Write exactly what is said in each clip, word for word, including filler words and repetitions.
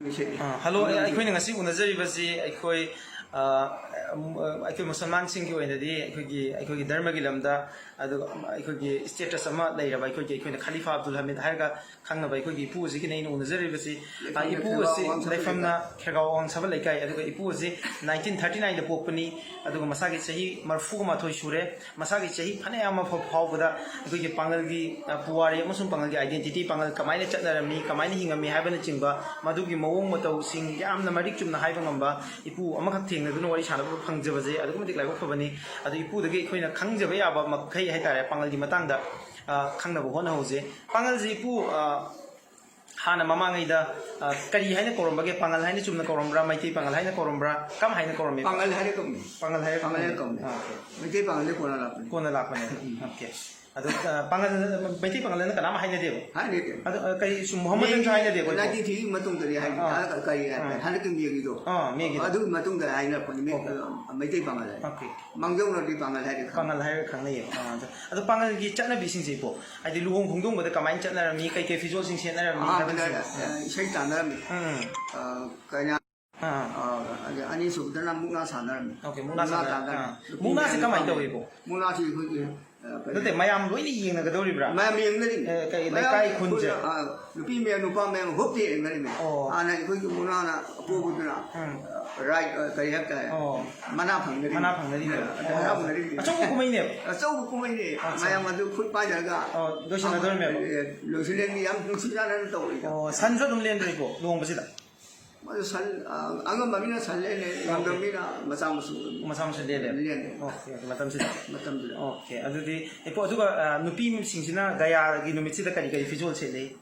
ꯑꯥ, hello, ꯑꯩꯈꯣꯏꯅ ꯉꯁꯤ ꯎꯅꯖꯔꯤꯕꯁꯤ ꯑꯩꯈꯣꯏ, ꯑꯥ, ꯑꯩꯈꯣꯏ ꯃꯨꯁꯜꯃꯥꯟꯁꯤꯡꯒꯤ ꯑꯣꯏꯅꯗꯤ ꯑꯩꯈꯣꯏꯒꯤ, ꯑꯩꯈꯣꯏꯒꯤ ꯙꯔꯃꯒꯤ ꯂꯝꯗ, ꯑꯗꯨꯒ ꯑꯩꯈꯣꯏꯒꯤ status ꯑꯃ ꯂꯩꯔꯕ ꯑꯩꯈꯣꯏꯒꯤ, ꯑꯩꯈꯣꯏꯅ ꯈꯂꯤꯐꯥ ꯑꯕꯗꯨꯜ ꯍꯃꯤꯗ ꯍꯥꯏꯔꯒ ꯈꯪꯅꯕ ꯑꯩꯈꯣꯏꯒꯤ ꯏꯄꯨ ꯑꯁꯤꯒꯤꯅ ꯑꯩꯅ ꯎꯅꯖꯔꯤꯕꯁꯤ꯫ ꯑꯥ, ꯂꯩꯐꯝꯅ ꯏꯄꯨ ꯈꯦꯔꯒꯥꯎ ꯑꯁꯤ ꯑꯋꯥꯡ ꯁꯕꯜ ꯂꯩꯐꯝꯅ ꯂꯩꯀꯥꯏ꯫ ꯈꯦꯔꯒꯥꯎ ꯑꯋꯥꯡ ꯁꯕꯜ ꯂꯩꯀꯥꯏ, ꯑꯗꯨꯒ ꯏꯄꯨ ꯑꯁꯤ nineteen thirty nine ꯗ ꯄꯣꯛꯄꯅꯤ꯫ ꯑꯗꯨꯒ ꯃꯁꯥꯒꯤ ꯆꯍꯤ ꯃꯔꯤꯐꯨꯒ ꯃꯥꯊꯣꯏ ꯁꯨꯔꯦ꯫ ꯃꯁꯥꯒꯤ ꯆꯍꯤ ꯐꯅꯌꯥꯝ ꯑꯃ ꯐꯥꯎ-, ꯐꯥꯎꯕꯗ ꯑꯩꯈꯣꯏꯒꯤ ꯄꯥꯡꯒꯜꯒꯤ, ꯑ, ꯄꯨꯋꯥꯔꯤ ꯑꯃꯁꯨꯡ ꯄꯥꯡꯒꯜꯒꯤ identity, ꯄꯥꯡꯒꯜ ꯀꯃꯥꯏꯅ ꯆꯠꯅꯔꯝꯃꯤ, ꯀꯃꯥꯏꯅ ꯍꯤꯡꯉꯝꯃꯤ ꯍꯥꯏꯕꯅꯆꯤꯡꯕ ꯃꯗꯨꯒꯤ ꯃꯑꯣꯡ ꯃꯇꯧꯁꯤꯡ ꯌꯥꯝꯅ ꯃꯔꯤꯛ ꯆꯨꯝꯅ ꯍꯥꯏꯕ ꯉꯝꯕ ꯏꯄꯨ ꯑꯃꯈꯛ ꯊꯦꯡꯅꯗꯨꯅ ꯋꯥꯔꯤ ꯁꯥꯟꯅꯕ ꯐꯪꯖꯕꯁꯦ ꯑꯗꯨꯛꯀꯤ ꯃꯇꯤꯛ ꯂꯥꯏꯕꯛ ꯐꯕꯅꯤ꯫ ꯑꯗꯨ ꯏꯄꯨꯗꯒꯤ ꯑꯩꯈꯣꯏꯅ ꯈꯪꯖꯕ ꯌꯥꯕ ꯃꯈꯩ ꯍꯥꯏꯇꯥꯔꯦ, ꯄꯥꯡꯒꯜꯒꯤ ꯃꯇꯥꯡꯗ, ꯑ, ꯈꯪꯅꯕ ꯍꯣꯠꯅꯍꯧꯁꯦ꯫ ꯄꯥꯡꯒꯜꯁꯤ ꯏꯄꯨ, ꯑ, ꯍꯥꯟꯅ ꯃꯃꯥꯡꯉꯩꯗ, ꯑ, ꯀꯔꯤ ꯍꯥꯏꯅ ꯀꯧꯔꯝꯕꯒꯦ? ꯄꯥꯡꯒꯜ ꯍꯥꯏꯅ ꯆꯨꯝꯅ ꯀꯧꯔꯝꯕ꯭ꯔꯥ? ꯃꯩꯇꯩ ꯄꯥꯡꯒꯜ ꯍꯥꯏꯅ ꯀꯧꯔꯝꯕ꯭ꯔꯥ? ꯀꯔꯝ ꯍꯥꯏꯅ ꯀꯧꯔꯝꯃꯤ? ꯄꯥꯡꯒꯜ ꯍꯥꯏꯔ ꯀꯧꯅꯤ꯫ ꯄꯥꯡꯒꯜ ꯍꯥꯏꯔ ꯄꯥꯡꯒꯜ ꯍꯥꯏꯔ ꯀꯧꯅꯤ꯫ ꯀꯧꯅꯤ꯫ ꯑꯥ, okay꯫ ꯃꯩꯇꯩ ꯄꯥꯡꯒꯜꯗꯤ ꯀꯣꯟꯅ ꯂꯥꯛꯄꯅꯤ꯫ ꯀꯣꯟꯅ ꯂꯥꯛꯄꯅꯦ꯫ ꯎꯝ꯫ Okay꯫ ꯑꯗꯣ, ꯑ, ꯄꯥꯡꯒꯜ, ꯃꯩꯇꯩ ꯄꯥꯡꯒꯜ ꯍꯥꯏꯅ ꯀꯅꯥꯝ ꯍꯥꯏꯅꯗꯦꯕ? ꯍꯥꯏꯅꯗꯦ꯫ ꯑꯗꯣ, ꯑ, ꯀꯔꯤ ꯁꯨꯝ ꯃꯨꯍꯝꯃꯗꯟꯁꯨ ꯍꯥꯏꯅꯗꯦꯀꯣ? Nineteen three ꯃꯇꯨꯡꯗꯗꯤ ꯍꯥꯏꯅꯤ꯫ ꯑꯥ꯫ ꯍꯟꯗꯛ ꯀꯔꯤ ꯍꯥꯏ-, ꯑꯥ꯫ ꯍꯟꯗꯛꯀꯤ ꯃꯦꯒꯤꯗꯣ꯫ ꯑꯥ, ꯃꯦꯒꯤꯗꯣ꯫ ꯑꯗꯨꯒꯤ ꯃꯇꯨꯡꯗ ꯍꯥꯏꯅꯔꯛꯄꯅꯤ꯫ ꯃꯦ-, okay꯫ ꯑ, ꯃꯩꯇꯩ ꯄꯥꯡꯒꯜ ꯍꯥꯏ꯫ Okay꯫ ꯃꯥꯡꯖꯧꯅꯔꯗꯤ ꯄꯥꯡꯒꯜ ꯍꯥꯏꯔꯦ ꯈꯪꯉꯦ꯫ ꯄꯥꯡꯒꯜ ꯍꯥꯏꯔꯒ ꯈꯪꯅꯩꯌꯦꯕ꯫ ꯑꯥ, ꯑꯗꯣ, ꯑꯗꯣ ꯄꯥꯡꯒꯜꯒꯤ ꯆꯠꯅꯕꯤꯁꯤꯡꯁꯦ ꯏꯄꯨ, ꯍꯥꯏꯗꯤ ꯂꯨꯍꯣꯡ ꯈꯣꯡꯗꯣꯡꯕꯗ ꯀꯃꯥꯏꯅ ꯆꯠꯅꯔꯝꯃꯤ, ꯀꯩꯀꯩ ꯐꯤꯖꯣꯜꯁꯤꯡ ꯁꯦꯠꯅꯔꯝꯃꯤ ꯑꯍꯥꯟꯕꯗ, ꯍꯥꯏꯕꯅꯆꯤꯡꯕ꯫ ꯑ, ꯏꯁꯩ ꯇꯥꯟꯅꯔꯝꯃꯤ꯫ ꯎꯝ꯫ ꯑ, ꯀꯩꯅꯥ-, ꯑꯥ꯫ ꯑ, ꯑꯗ ꯑꯅꯤꯁꯨꯕꯗꯅ ꯃꯨꯛꯅꯥ ꯁꯥꯟꯅꯔꯝꯃꯤ꯫ Okay, ꯃꯨꯛꯅꯥ ꯃꯨꯛꯅꯥ ꯁꯥꯟꯅꯔꯝꯃꯤ꯫ ꯇꯥꯟꯅꯔꯝꯃꯤ꯫ ꯑꯥ꯫ ꯅꯨꯄꯤ ꯃꯨꯛꯅꯥꯁꯦ ꯃꯌꯥꯝ ꯀꯃꯥꯏꯅ ꯅꯨꯄꯥ ꯇꯧꯋꯤꯕꯣ? ꯃꯌꯥꯝ꯫ ꯃꯨꯛꯅꯥꯁꯤ ꯑꯩꯈꯣꯏꯒꯤ, ꯑ, ꯀꯩꯅꯣ, ꯅꯠꯇꯦ, ꯃꯌꯥꯝ ꯂꯣꯏꯅ ꯌꯦꯡꯅꯒꯗꯧꯔꯤꯕ꯭ꯔꯥ? ꯃꯌꯥꯝ ꯌꯦꯡꯅꯔꯤꯃꯤ꯫ ꯑꯦ, ꯀꯩ, ꯃꯌꯥꯝ ꯂꯩꯀꯥꯏ ꯈꯨꯟꯁꯦ? ꯑꯩꯈꯣꯏꯅ, ꯑ, ꯅꯨꯄꯤ ꯃꯌꯥꯝ ꯅꯨꯄꯥ ꯃꯌꯥꯝ ꯍꯨꯞꯇ ꯌꯦꯡꯅꯔꯤꯃꯤ꯫ ꯑꯣ꯫ ꯍꯥꯟꯅ ꯑꯩꯈꯣꯏꯒꯤ ꯃꯨꯛꯅꯥꯅ ꯑꯄꯣꯕꯗꯨꯅ, ꯎꯝ꯫ ꯑ, right, ꯑ, ꯀꯔꯤ ꯍꯥꯏꯕ ꯇꯥꯔꯦ? ꯑꯣ꯫ ꯃꯅꯥ ꯐꯪꯅꯔꯤꯃꯤ꯫ ꯃꯅꯥ ꯐꯪꯅꯔꯤꯃꯤ꯫ ꯑ, ꯑꯗ ꯑꯣ꯫ ꯍꯔꯥꯎꯅꯔꯤꯃꯤ꯫ ꯑꯆꯧꯕ ꯀꯨꯝꯍꯩꯅꯦꯕ꯫ ꯑꯆꯧꯕ ꯀꯨꯝꯍꯩꯅꯦ꯫ ꯑꯠꯆꯥ꯫ ꯃꯌꯥꯝ ꯑꯗꯨ ꯈꯨꯠ ꯄꯥꯏꯅꯔꯒ, ꯑꯣ, ꯂꯣꯏꯁꯤꯟꯅꯗꯣꯔꯤꯃꯦꯕ꯫ ꯑ, ꯂꯣꯏꯁꯤꯜꯂꯦ꯫ ꯃꯤ ꯌꯥꯝ ꯅꯨꯡꯁꯤ ꯆꯥꯟꯅꯅ ꯇꯧꯔꯤꯗ꯫ ꯑꯣ, ꯁꯟꯁꯨ ꯑꯗꯨꯝ ꯂꯦꯟꯗ꯭ꯔꯤꯀꯣ ꯂꯨꯍꯣꯡꯕꯁꯤꯗ? ꯃꯗꯨ ꯁꯟ, ꯑ, ꯑꯉꯝꯕ ꯃꯤꯅ ꯁꯟ ꯂꯦꯜꯂꯦ, ꯉꯝꯗꯕ ꯃꯤꯅ ꯃꯆꯥ ꯃꯁꯨ꯫ ꯃꯆꯥ ꯃꯁꯨ ꯂꯦꯜꯂꯦ꯫ ꯂꯦꯜꯂꯦ꯫ Okay, okay, ꯃꯇꯝꯁꯤꯗ꯫ ꯃꯇꯝꯗꯨꯗ꯫ Okay, ꯑꯗꯨꯗꯤ, ꯏꯄꯨ, ꯑꯗꯨꯒ, ꯑ, ꯅꯨꯄꯤꯁꯤꯡꯁꯤꯅ ꯒꯌꯥꯒꯤ ꯅꯨꯃꯤꯠꯁꯤꯗ ꯀꯔꯤ ꯀꯔꯤ ꯐꯤꯖꯣꯜ ꯁꯦꯠꯂꯤ?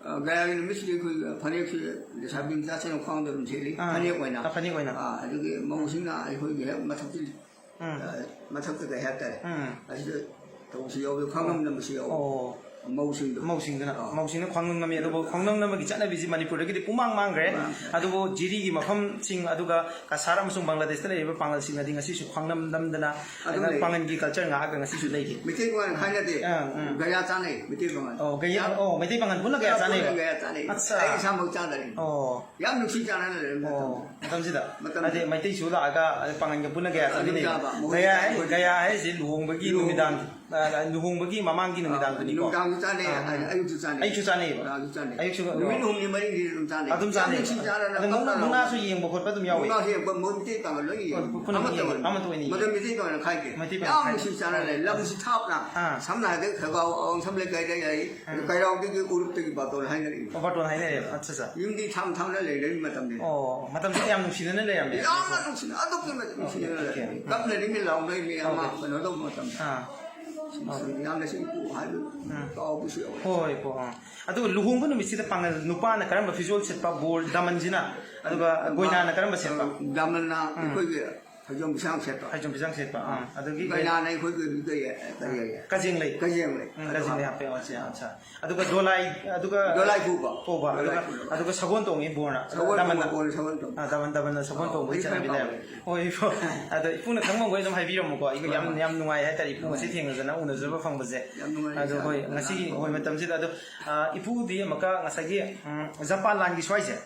ꯑ, ꯒꯌꯥꯒꯤ ꯅꯨꯃꯤꯠꯁꯤꯗꯤ ꯑꯩꯈꯣꯏ ꯐꯅꯦꯛꯁꯤ ꯂꯩꯁꯥꯕꯤ ꯃꯆꯥꯁꯤꯡꯅ ꯈ꯭ꯋꯥꯡꯗ ꯑꯗꯨꯝ ꯁꯦꯠꯂꯤ, ꯑꯥ꯫ ꯐꯅꯦꯛ ꯑꯣꯏꯅ꯫ ꯑ, ꯐꯅꯦꯛ ꯑꯣꯏꯅ꯫ ꯑ, ꯑꯗꯨꯒꯤ ꯃꯧꯁꯤꯡꯅ ꯑꯩꯈꯣꯏꯒꯤ ꯍꯦꯛ ꯃꯊꯛꯇ, ꯎꯝ꯫ ꯑ, ꯃꯊꯛꯇ ꯀꯩ ꯍꯥꯏꯇꯥꯔꯦ? ꯎꯝ꯫ ꯑꯁꯤꯗ ꯇꯧꯕꯁꯨ ꯌꯥꯎꯋꯤ, ꯈ꯭ꯋꯥꯡꯅꯝ ꯅꯝꯕꯁꯨ ꯌꯥꯎꯋꯤ꯫ ꯑꯣ꯫ ꯃꯧꯁꯤꯡꯗꯣ꯫ ꯃꯧꯁꯤꯡꯗꯨꯅ ꯑꯥ꯫ ꯃꯧꯁꯤꯡꯅ ꯈ꯭ꯋꯥꯡꯅꯝ ꯅꯝꯃꯤ꯫ ꯑꯗꯨꯕꯨ ꯈ꯭ꯋꯥꯡꯅꯝ ꯅꯝꯕꯒꯤ ꯆꯠꯅꯕꯤꯁꯤ ꯃꯅꯤꯄꯨꯔꯗꯒꯤꯗꯤ ꯄꯨꯡꯃꯥꯡ ꯃꯥꯡꯈ꯭ꯔꯦ꯫ ꯃꯥꯡꯈ꯭ꯔꯦ꯫ ꯑꯗꯨꯕꯨ ꯖꯤꯔꯤꯒꯤ ꯃꯐꯝꯁꯤꯡ, ꯑꯗꯨꯒ ꯀꯁꯥꯔ ꯑꯃꯁꯨꯡ ꯕꯪꯒ꯭ꯂꯥꯗꯦꯁꯇ ꯂꯩꯔꯤꯕ ꯄꯥꯡꯒꯜꯁꯤꯡꯅꯗꯤ ꯉꯁꯤꯁꯨ ꯈ꯭ꯋꯥꯡꯅꯝ ꯅꯝꯗꯅ ꯑꯗꯨꯝ ꯂꯩ꯫ ꯄꯥꯡꯒꯜꯒꯤ ꯀꯜꯆꯔ ꯉꯥꯛꯑꯒ ꯉꯁꯤꯁꯨ ꯂꯩꯔꯤ꯫ ꯃꯩꯇꯩ ꯄꯥꯡꯒꯜ ꯈꯥꯏꯅꯗꯦ꯫ ꯑꯥ, ꯎꯝ꯫ ꯒꯌꯥ ꯆꯥꯅꯩ ꯃꯩꯇꯩ ꯄꯥꯡꯒꯜ꯫ ꯑꯣ, ꯒꯌꯥ, ꯌꯥꯝ ꯑꯣ, ꯃꯩꯇꯩ ꯄꯥꯡꯒꯜ ꯄꯨꯟꯅ ꯒꯌꯥ ꯄꯨꯟꯅ ꯆꯥꯅꯩꯕ? ꯒꯌꯥ ꯆꯥꯅꯩ꯫ ꯑꯠꯆꯥ꯫ ꯑꯩ ꯏꯁꯥꯃꯛ ꯆꯥꯗꯔꯤ꯫ ꯑꯣ꯫ ꯌꯥꯝ ꯅꯨꯡꯁꯤ ꯆꯥꯟꯅꯅ ꯂꯩꯔꯝꯃꯦ ꯑꯣ, ꯃꯇꯝꯗꯣ꯫ ꯃꯇꯝꯁꯤꯗ? ꯃꯇꯝꯗ꯫ ꯍꯥꯏꯗꯤ ꯃꯩꯇꯩꯁꯨ ꯂꯥꯛꯑꯒ ꯄꯥꯡꯒꯜꯒ ꯄꯨꯟꯅ ꯒꯌꯥ ꯑꯗꯨꯝ ꯆꯥꯃꯤꯟꯅꯩ꯫ ꯆꯥꯕ, ꯃꯣꯏ ꯒꯌꯥ ꯍꯥꯏ-, ꯑꯩꯈꯣꯏ ꯒꯌꯥ ꯍꯥꯏꯁꯦ ꯂꯨꯍꯣꯡꯕꯒꯤ ꯂꯨꯍꯣꯡ- ꯅꯨꯃꯤꯗꯥꯡ, ꯑ, ꯂꯨꯍꯣꯡꯕꯒꯤ ꯃꯃꯥꯡꯒꯤ ꯅꯨꯃꯤꯗꯥꯡꯗꯨꯅꯤꯀꯣ? ꯅꯨꯡꯗꯥꯡꯁꯨ ꯆꯥꯅꯩ, ꯑꯥ, ꯑꯥ꯫ ꯑꯌꯨꯛꯁꯨ ꯆꯥꯅꯩ꯫ ꯑꯌꯨꯛꯁꯨ ꯆꯥꯅꯩ꯫ ꯑꯌꯨꯛꯁꯨ ꯅꯨꯃꯤꯠ ꯍꯨꯝꯅꯤ ꯃꯔꯤꯅꯤ ꯑꯗꯨꯝ ꯆꯥꯅꯩ꯫ ꯑꯗꯨꯝ ꯌꯥꯝ ꯆꯥꯅꯩ꯫ ꯅꯨꯡꯁꯤ ꯆꯥꯟꯅꯅ ꯑꯗꯨꯝ ꯃꯨꯛ-, ꯀꯞꯅꯅ ꯃꯨꯛꯅꯥꯁꯨ ꯌꯦꯡꯕ ꯈꯣꯠꯄ ꯑꯗꯨꯝ ꯌꯥꯎꯋꯤ꯫ ꯃꯨꯛꯅꯥꯁꯨ ꯌꯦꯡꯕ ꯃꯣꯏ ꯃꯩꯇꯩ ꯄꯥꯡꯒꯜ ꯂꯣꯏꯅ ꯌꯦꯡꯉꯤ꯫ ꯄꯨꯟꯅ ꯑꯃꯠꯇ ꯌꯦꯡꯉꯤ, ꯑꯣꯏꯅ꯫ ꯑꯃꯠꯇ ꯑꯣꯏꯅ ꯌꯦꯡꯉꯤ꯫ ꯃꯗꯨ ꯃꯩꯇꯩ ꯄꯥꯡꯒꯜ ꯈꯥꯏꯗꯦ꯫ ꯃꯩꯇꯩ ꯄꯥꯡꯒꯜ ꯌꯥꯝ ꯈꯥꯏꯗꯦ꯫ ꯅꯨꯡꯁꯤ ꯆꯥꯟꯅꯅ ꯂꯩ꯫ ꯂꯝꯁꯤ ꯊꯥꯞꯅ, ꯑꯥ꯫ ꯁꯝꯅ ꯍꯥꯏꯔꯕꯗ ꯈꯦꯒꯥꯎ, ꯑꯋꯥꯡꯁꯝ ꯂꯩꯀꯥꯏꯗ ꯂꯩ꯫ ꯑꯥ꯫ ꯀꯩꯔꯥꯎꯗꯒꯤ ꯎꯔꯨꯞꯇꯒꯤ ꯕꯥꯇꯣꯟ ꯍꯥꯏꯅꯔꯛꯏ꯫ ꯑꯣ, ꯕꯥꯇꯣꯟ ꯍꯥꯏꯅꯔꯦꯕ꯫ ꯑꯠꯆꯥ, ꯑꯠꯆꯥ꯫ ꯌꯨꯝꯗꯤ ꯊꯥꯡ ꯊꯥꯡꯅ ꯂꯩꯅꯔꯤ ꯃꯇꯝꯅꯤ꯫ ꯑꯣ, ꯃꯇꯝꯁꯤꯗ ꯌꯥꯝ ꯅꯨꯡꯁꯤꯅꯅ ꯂꯩꯔꯝꯃꯦ꯫ ꯌꯥꯝꯅ ꯅꯨꯡꯁꯤꯅ, ꯑꯗꯨꯛꯀꯤ ꯃꯇꯤꯛ ꯅꯨꯡꯁꯤꯅꯅ ꯑꯣꯀꯦ, ꯂꯩꯔꯝꯃꯤ꯫ ꯑꯣꯀꯦ꯫ ꯀꯞꯅꯔꯤꯃꯤ, ꯂꯥꯎꯅꯔꯤꯃꯤ, ꯑꯃ ꯑꯣꯀꯦ꯫ ꯀꯩꯅꯣ ꯇꯧꯕ ꯃꯇꯝꯗ꯫ ꯑꯥ꯫ ꯌꯥꯝꯅꯁꯨ ꯏꯄꯨ ꯍꯥꯏꯕ ꯎꯝ꯫ ꯀꯥꯎꯕꯁꯨ ꯌꯥꯎꯋꯦ꯫ ꯍꯣꯏ, ꯍꯣꯏ, ꯑꯥ꯫ ꯑꯗꯨꯒ ꯂꯨꯍꯣꯡꯕ ꯅꯨꯃꯤꯠꯁꯤꯗ ꯄꯥꯡꯒꯜ ꯅꯨꯄꯥꯅ ꯀꯔꯝꯕ ꯐꯤꯖꯣꯜ ꯁꯦꯠꯄ, ꯕꯣꯔ, ꯗꯥꯃꯟꯁꯤꯅ, ꯑꯗꯨꯒ ꯒꯣꯏꯅꯥꯅ ꯀꯔꯝꯕ ꯁꯦꯠꯄ? ꯗꯥꯃꯟꯅ ꯎꯝ꯫ ꯑꯩꯈꯣꯏꯒꯤ ꯐꯩꯖꯣꯝ ꯐꯤꯁꯥꯡ ꯁꯦꯠꯄ꯫ ꯐꯩꯖꯣꯝ ꯐꯤꯁꯥꯡ ꯁꯦꯠꯄ, ꯑꯥ꯫ ꯑꯥ꯫ ꯑꯗꯨꯗꯒꯤ ꯀꯩꯅꯥꯅ ꯑꯩꯈꯣꯏꯒꯤ ꯀꯔꯤ, ꯀꯔꯤ ꯍꯥꯏꯌꯦ? ꯀꯖꯦꯡꯂꯩ꯫ ꯀꯖꯦꯡꯂꯩ꯫ ꯎꯝ, ꯑꯗꯨ ꯀꯖꯦꯡꯂꯩ ꯍꯥꯞꯄꯦ꯫ ꯍꯥꯞꯄꯦ, ꯑꯠꯆꯥ, ꯑꯠꯆꯥ꯫ ꯑꯗꯨꯒ ꯗꯣꯂꯥꯏ, ꯑꯗꯨꯒ ꯗꯣꯂꯥꯏ ꯄꯨꯕ꯫ ꯄꯨꯕ, ꯗꯣꯂꯥꯏ ꯑꯗꯨꯒ, ꯄꯨꯕ꯫ ꯑꯗꯨꯒ ꯁꯒꯣꯜ ꯇꯣꯡꯉꯤ ꯕꯣꯔꯅ꯫ ꯁꯒꯣꯜ ꯗꯥꯃꯟꯅ꯫ ꯇꯣꯡꯕ, ꯁꯒꯣꯜ ꯇꯣꯡꯕ꯫ ꯑꯥ, ꯗꯥꯃꯟ, ꯗꯥꯃꯟꯅ ꯁꯒꯣꯜ ꯑꯧ, ꯇꯣꯡꯕꯒꯤ ꯑꯩ ꯈꯔ ꯆꯠꯅꯕꯤ ꯂꯩꯔꯦ꯫ ꯀꯥꯎꯔꯦ꯫ ꯍꯣꯏ, ꯏꯄꯨ꯫ ꯑꯗꯣ ꯏꯄꯨꯅ ꯈꯪꯕ ꯃꯈꯩ ꯑꯗꯨꯝ ꯍꯥꯏꯕꯤꯔꯝꯃꯨꯀꯣ꯫ ꯑꯩ ꯍꯣꯏ, ꯌꯥꯝ, ꯍꯣꯏ꯫ ꯌꯥꯝ ꯅꯨꯡꯉꯥꯏ ꯍꯥꯏꯇꯥꯔꯦ, ꯏꯄꯨ ꯉꯁꯤ ꯍꯣꯏ꯫ ꯊꯦꯡꯅꯗꯅ ꯎꯅꯖꯕ ꯐꯪꯕꯁꯦ꯫ ꯌꯥꯝ ꯅꯨꯡꯉꯥꯏ, ꯑꯗꯣ ꯏꯁꯥ ꯍꯣꯏ, ꯌꯥꯝ ꯉꯁꯤꯒꯤ, ꯅꯨꯡꯉꯥꯏ꯫ ꯍꯣꯏ, ꯃꯇꯝꯁꯤꯗ ꯑꯗꯣ, ꯑꯥ, ꯏꯄꯨꯗꯤ ꯑꯃꯨꯛꯀ ꯉꯁꯥꯏꯒꯤ, ꯎꯝ, ꯖꯄꯥꯟ ꯂꯥꯟꯒꯤ ꯁ꯭ꯋꯥꯏꯁꯦ,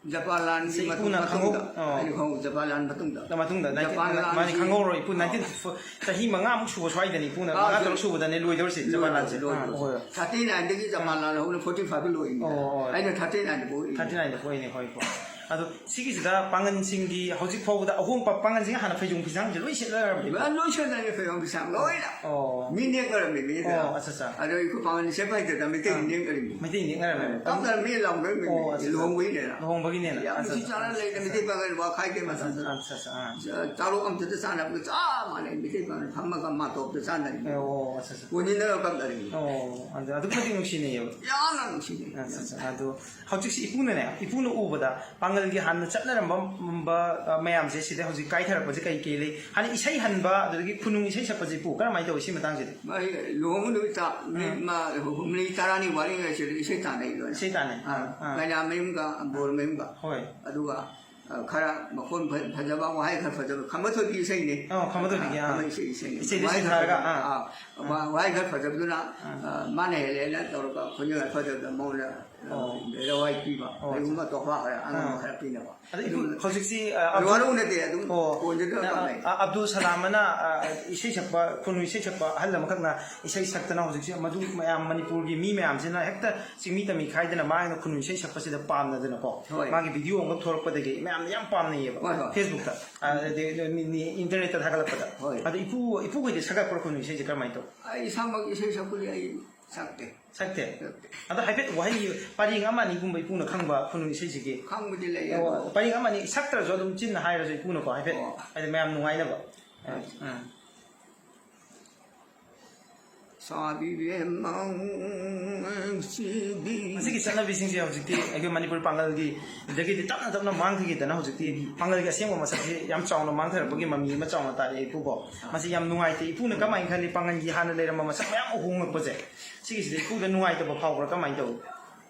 ꯖꯄꯥꯟ ꯂꯥꯟꯒꯤ ꯁꯤ ꯃꯇꯨꯡ-, ꯏꯄꯨꯅ ꯈꯪꯍꯧ-, ꯃꯇꯨꯡꯗ, ꯑꯣ꯫ ꯑꯩꯅ ꯈꯪꯍꯧ-, ꯖꯄꯥꯟ ꯂꯥꯟ ꯃꯇꯨꯡꯗ꯫ ꯃꯇꯨꯡꯗ, ꯅꯥꯏꯟꯇꯤꯟ, ꯖꯄꯥꯟ ꯃꯥꯅꯤ, ꯂꯥꯟꯒꯤ ꯈꯪꯍꯧꯔꯣꯏ, ꯏꯄꯨ, ꯅꯥꯏꯟꯇꯤꯟ ꯐꯣꯔ-, ꯆꯍꯤ ꯃꯉꯥꯃꯨꯛ ꯁꯨꯕ ꯁ꯭ꯋꯥꯏꯗꯅꯤ, ꯏꯄꯨꯅ ꯑꯥ, ꯃꯉꯥ ꯂꯣꯏ-, ꯇꯔꯨꯛ ꯁꯨꯕꯗꯅꯦ ꯂꯣꯏꯗꯧꯔꯤꯁꯦ, ꯂꯣꯏ-, ꯖꯄꯥꯟ ꯂꯥꯟꯁꯦ꯫ ꯂꯣꯏ-, ꯑꯥ, ꯂꯣꯏ-, ꯍꯣꯏ꯫ ꯊꯥꯔꯇꯤ ꯅꯥꯏꯟꯗꯒꯤ ꯖꯄꯥꯟ ꯂꯥꯟ ꯍꯧꯅ ꯐꯣꯔꯇꯤ ꯐꯥꯏꯚꯇ ꯂꯣꯏꯅꯤ꯫ ꯑꯣ, ꯑꯣ꯫ ꯑꯩꯅ ꯊꯥꯔꯇꯤ ꯅꯥꯏꯟꯗ ꯄꯣꯛꯏꯅꯤ꯫ ꯊꯥꯔꯇꯤ ꯅꯥꯏꯟꯗ ꯄꯣꯛꯏꯅꯦ, ꯍꯣꯏ, ꯍꯣꯏ꯫ ꯑꯗꯣ ꯁꯤꯒꯤꯁꯤꯗ ꯄꯥꯡꯒꯟꯁꯤꯡꯒꯤ ꯍꯧꯖꯤꯛ ꯐꯥꯎꯕꯗ ꯑꯍꯣꯡꯕ ꯄꯥꯡꯒꯟꯁꯤꯡ ꯍꯥꯟꯅ ꯐꯩꯖꯣꯝ ꯐꯤꯖꯥꯡꯁꯦ ꯂꯣꯏ ꯁꯦꯠꯅꯔꯝꯃꯦꯕ꯫ ꯂꯣꯏ ꯁꯦꯠꯅꯔꯦ, ꯐꯩꯖꯣꯝ ꯐꯤꯖꯥꯡ ꯂꯣꯏꯅ꯫ ꯑꯣ꯫ ꯃꯤ ꯅꯦꯛꯅꯔꯝꯃꯤ, ꯃꯤ ꯅꯦꯛꯅꯔꯝꯃꯤ꯫ ꯑꯣ, ꯑꯠꯆꯥ, ꯑꯠꯆꯥ꯫ ꯑꯗꯣ ꯑꯩꯈꯣꯏ ꯄꯥꯡꯒꯜ ꯁꯦꯠꯄ ꯍꯩꯇꯗꯅ ꯃꯩꯇꯩ ꯑꯥ꯫ ꯅꯦꯛꯅꯔꯤꯃꯤ꯫ ꯃꯩꯇꯩ ꯅꯦꯛꯅꯔꯝꯃꯦ꯫ ꯀꯞꯅꯔꯝꯃꯤ, ꯂꯥꯎꯅꯔꯝꯃꯤ, ꯑꯣ, ꯑꯠꯆꯥ, ꯑꯠꯆꯥ꯫ ꯂꯨꯍꯣꯡꯕꯒꯤꯅꯦꯅ꯫ ꯂꯨꯍꯣꯡꯕꯒꯤꯅꯦꯅ꯫ ꯌꯥꯝ ꯑꯠꯆꯥ, ꯅꯨꯡꯁꯤ ꯑꯠꯆꯥ꯫ ꯆꯥꯟꯅꯅ ꯂꯩꯅ ꯃꯩꯇꯩ ꯄꯥꯡꯒꯜ ꯋꯥ ꯈꯥꯏꯗꯦ ꯑꯠꯆꯥ, ꯃꯇꯝꯗ꯫ ꯑꯠꯆꯥ, ꯑꯠꯆꯥ, ꯑꯥ꯫ ꯆꯥꯔꯣꯛ ꯑꯝꯇꯗ ꯆꯥꯅꯕꯗ ꯆꯞ ꯃꯥꯟꯅꯩ꯫ ꯃꯩꯇꯩ ꯄꯥꯡꯒꯜ ꯐꯝꯃꯒ ꯃꯥꯇꯣꯞꯇ ꯆꯥꯅꯔꯤꯃꯤ꯫ ꯑꯣ, ꯑꯠꯆꯥ, ꯑꯠꯆꯥ꯫ ꯀꯣꯟꯁꯤꯟꯅꯔꯒ ꯀꯞꯅꯔꯤꯃꯤ꯫ ꯑꯣ, ꯑꯗꯨ ꯑꯗꯨꯛꯀꯤ ꯃꯇꯤꯛ ꯅꯨꯡꯁꯤꯅꯩꯌꯦꯕ꯫ ꯌꯥꯝꯅ ꯅꯨꯡꯁꯤꯅꯩ꯫ ꯑꯠꯆꯥ, ꯑꯠꯆꯥ꯫ ꯑꯗꯣ ꯍꯧꯖꯤꯛꯁꯤ ꯏꯄꯨꯅꯅꯦ, ꯏꯄꯨꯅ ꯎꯕꯗ ꯄꯥꯡꯒꯜꯒꯤ ꯍꯥꯟꯅ ꯆꯠꯅꯔꯝꯕ, ꯃ, ꯑ, ꯃꯌꯥꯝꯁꯦ ꯁꯤꯗ ꯍꯧꯖꯤꯛ ꯀꯥꯏꯊꯔꯛꯄꯁꯦ ꯀꯩ ꯀꯩ ꯂꯩ? ꯍꯥꯟꯅ ꯏꯁꯩ ꯍꯟꯕ, ꯑꯗꯨꯗꯒꯤ ꯈꯨꯅꯨꯡ ꯏꯁꯩ ꯁꯛꯄꯁꯦ, ꯏꯄꯨ, ꯀꯔꯝꯍꯥꯏꯅ ꯇꯧꯋꯤ ꯁꯤ ꯃꯇꯥꯡꯁꯤꯗꯤ? ꯃꯥꯒꯤ ꯂꯨꯍꯣꯡꯕ ꯅꯨꯃꯤꯠꯇ ꯅꯨꯃꯤꯠ ꯎꯝ꯫ ꯃ-, ꯍꯨꯝꯅꯤ ꯇꯔꯥꯅꯤ ꯋꯥꯠꯂꯤꯉꯩꯁꯤꯗ ꯏꯁꯩ ꯇꯥꯟꯅꯩ ꯂꯣꯏꯅ꯫ ꯏꯁꯩ ꯇꯥꯟꯅꯩ꯫ ꯑꯥ, ꯑꯥ꯫ ꯀꯩꯅꯥ ꯃꯌꯨꯝꯒ ꯕꯣꯔ ꯃꯌꯨꯝꯒ꯫ ꯍꯣꯏ꯫ ꯑꯗꯨꯒ, ꯑ, ꯈꯔ ꯃꯈꯣꯟ ꯐ-, ꯐꯖꯕ, ꯋꯥꯍꯩ ꯈꯔ ꯐꯖꯕ, ꯈꯝꯕ ꯊꯣꯏꯕꯤ ꯏꯁꯩꯅꯦ꯫ ꯑꯣ, ꯈꯝꯕ ꯊꯣꯏꯕꯤꯒꯤ, ꯑꯥ꯫ ꯈꯝꯕ ꯏꯁꯩ, ꯏꯁꯩꯅꯦ꯫ ꯏꯁꯩꯗ ꯋꯥꯍꯩ ꯏꯁꯩ ꯈꯔ ꯊꯥꯔꯒ, ꯐꯖꯕ, ꯑꯥ꯫ ꯑꯥ, ꯋꯥ-, ꯋꯥꯍꯩ ꯈꯔ ꯐꯖꯕꯗꯨꯅ, ꯑꯥ꯫ ꯑ, ꯃꯥꯅ ꯍꯦꯜꯂꯦꯅ ꯇꯧꯔꯒ ꯈꯣꯟꯖꯦꯜ ꯐꯖꯕꯗ ꯃꯉꯣꯟꯗ, ꯑ, ꯑꯣ꯫ ꯂꯋꯥꯏ ꯄꯤꯕ꯫ ꯑꯣ, ꯀꯩꯒꯨꯝꯕ ꯇꯣꯐꯥ ꯈꯔ ꯑꯉꯝꯕ ꯑꯥ꯫ ꯈꯔ ꯄꯤꯅꯕ꯫ ꯑꯗ ꯏꯄꯨ, ꯑꯗꯨꯝ ꯍꯧꯖꯤꯛꯁꯤ, ꯑ, ꯑꯗꯨ ꯑꯕꯗꯨꯜ, ꯋꯥꯔꯧ ꯅꯠꯇꯦ, ꯑꯗꯨꯝ ꯑꯣ, ꯀꯣꯟꯖꯗ ꯑ, ꯀꯥꯟꯅꯩ꯫ ꯑ, ꯑꯕꯗꯨꯜ ꯁꯂꯥꯝ ꯑꯅ, ꯑ, ꯏꯁꯩ ꯁꯛꯄ, ꯈꯨꯅꯨꯡ ꯏꯁꯩ ꯁꯛꯄ ꯑꯍꯜ ꯑꯃꯈꯛꯅ ꯏꯁꯩ ꯁꯛꯇꯅ ꯍꯧꯖꯤꯛꯁꯤ ꯃꯗꯨ ꯃꯌꯥꯝ ꯃꯅꯤꯄꯨꯔꯒꯤ ꯃꯤ ꯃꯌꯥꯝꯁꯤꯅ ꯍꯦꯛꯇ ꯆꯤꯡꯃꯤ ꯇꯝꯃꯤ ꯈꯥꯏꯗꯅ ꯃꯥꯅ ꯈꯨꯅꯨꯡ ꯏꯁꯩ ꯁꯛꯄꯁꯤꯗ ꯄꯥꯝꯅꯗꯅꯀꯣ, ꯍꯣꯏ꯫ ꯃꯥꯒꯤ ꯚꯤꯗꯤꯑꯣ ꯑꯃꯈꯛ ꯊꯣꯛꯂꯛꯄꯗꯒꯤ ꯃꯌꯥꯝꯅ ꯌꯥꯝ ꯄꯥꯝꯅꯩꯌꯦꯕ꯫ ꯍꯣꯏ, ꯍꯣꯏ꯫ ꯐꯦꯁꯕꯨꯛꯇ, ꯑ, ꯑꯗꯩ ꯃꯤ, ꯃꯤ ꯏꯟꯇꯔꯅꯦꯠꯇ ꯊꯥꯒꯠꯂꯛꯄꯗ꯫ ꯍꯣꯏ꯫ ꯑꯗꯣ ꯏꯄꯨ, ꯏꯄꯨꯈꯣꯏꯗꯤ ꯁꯛꯂꯛꯄ꯭ꯔꯥ ꯈꯨꯅꯨꯡ ꯏꯁꯩꯁꯦ ꯀꯔꯝꯍꯥꯏꯅ ꯇꯧ? ꯑꯩ ꯏꯁꯥꯃꯛ ꯏꯁꯩ ꯁꯛꯄꯗꯤ ꯑꯩ ꯁꯛꯇꯦ꯫ ꯁꯛꯇꯦ? ꯁꯛꯇꯦ꯫ ꯑꯗꯣ ꯍꯥꯏꯐꯦꯠ ꯋꯥꯍꯩ ꯄꯔꯦꯡ ꯑꯃ ꯑꯅꯤꯒꯨꯝꯕ ꯏꯄꯨꯅ ꯈꯪꯕ ꯈꯨꯅꯨꯡ ꯏꯁꯩꯁꯤꯒꯤ? ꯈꯪꯕꯗꯤ ꯂꯩ, ꯑꯣ, ꯑꯗꯣ ꯄꯔꯦꯡ ꯑꯃ ꯑꯅꯤ ꯁꯛꯇ꯭ꯔꯁꯨ ꯑꯗꯨꯝ ꯆꯤꯟꯅ ꯍꯥꯏꯔꯁꯨ ꯏꯄꯨꯅꯀꯣ ꯍꯥꯏꯐꯦꯠ, ꯑꯣ꯫ ꯍꯥꯏꯗꯤ ꯃꯌꯥꯝ ꯅꯨꯡꯉꯥꯏꯅꯕ꯫ ꯎꯝ꯫ ꯎꯝ꯫ ꯆꯥꯕꯤꯔꯦ ꯃꯪꯁꯤꯗꯤ꯫ ꯃꯁꯤꯒꯤ ꯆꯠꯅꯕꯤꯁꯤꯡꯁꯦ ꯍꯧꯖꯤꯛꯇꯤ ꯑꯩꯈꯣꯏ ꯃꯅꯤꯄꯨꯔ ꯄꯥꯡꯒꯜꯒꯤ, ꯑꯗꯒꯤꯗꯤ ꯇꯞꯅ ꯇꯞꯅ ꯃꯥꯡꯊꯈꯤꯗꯅ ꯍꯧꯖꯤꯛꯇꯤ ꯄꯥꯡꯒꯜꯒꯤ ꯑꯁꯦꯡꯕ ꯃꯁꯛꯁꯤ ꯌꯥꯝ ꯆꯥꯎꯅ ꯃꯥꯡꯊꯔꯛꯄꯒꯤ ꯃꯃꯤ ꯑꯃ ꯆꯥꯎꯅ ꯇꯥꯔꯛꯑꯦ ꯏꯄꯨꯀꯣ꯫ ꯃꯁꯤ ꯌꯥꯝ ꯅꯨꯡꯉꯥꯏꯇꯦ꯫ ꯏꯄꯨꯅ ꯀꯃꯥꯏꯅ ꯈꯜꯂꯤ? ꯄꯥꯡꯒꯜꯒꯤ ꯍꯥꯟꯅ ꯂꯩꯔꯝꯕ ꯃꯁꯛ ꯃꯌꯥꯝ ꯑꯃ ꯍꯣꯡꯂꯛꯄꯁꯦ, ꯁꯤꯒꯤꯁꯤꯗ ꯏꯄꯨꯗ ꯅꯨꯡꯉꯥꯏꯇꯕ ꯐꯥꯎꯕ꯭ꯔꯥ? ꯀꯃꯥꯏꯅ ꯇꯧꯏ?